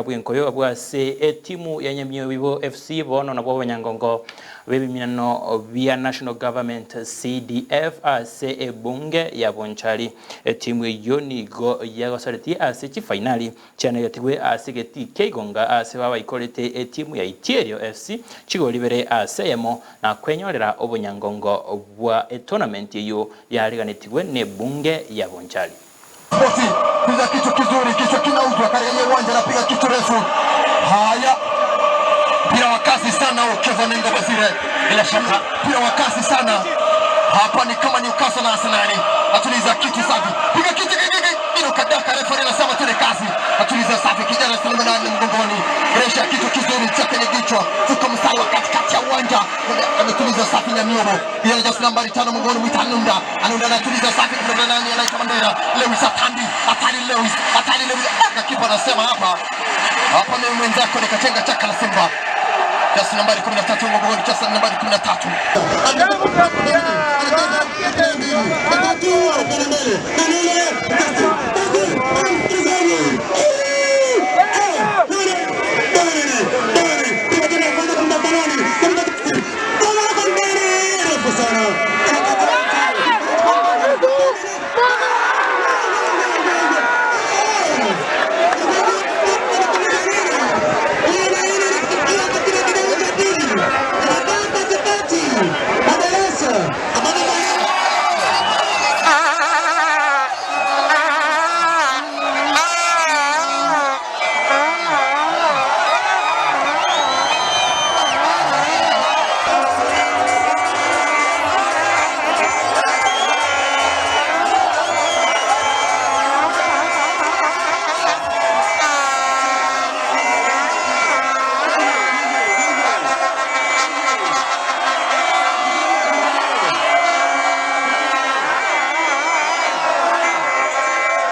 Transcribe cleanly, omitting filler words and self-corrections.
Bw'enkoyo bwase etimu ya Nyamiobibo FC bono nabwo abanyangongo b'ebiminano bia National Government CDF ase ebunge ya Bonchari. Etimu eyio nigo yagosaretie ase chifainali chianegetigwe ase egetii kia Igonga ase babaikorete etimu ya Itierio FC chigori ibere ase eyemo na kwenyorera obonyangongo bwa etournament eyio yaariganetigwe n'ebunge ya Bonchari. Spoti piga kichwa kizuri, kichwa kinauzwa katika uwanja, anapiga kichwa refu. Haya, mpira wa kasi sana huo, Kevin Ngobazire, bila shaka mpira wa kasi sana hapa, ni kama Newcastle na Arsenal. Atuliza kitu safi, piga kichwa kile kadaka, refa anasema tena kazi, atuliza safi, kijana Suleiman mgongoni, resha kitu kizuri cha kwenye kichwa, fuka mstari wa katikati ya uwanja, ametuliza safi Nyamioro, kijana jasi nambari 5 mgongoni, mwita Anunda, Anunda anatuliza safi, kuna nani anaitwa Mandera, Lewis Atandi, Atali Lewis, Atali Lewis, aka kipa anasema hapa hapa, mimi mwenzako nikatenga chaka la Simba. Jasi nambari 13 mgongoni, jasi nambari 13.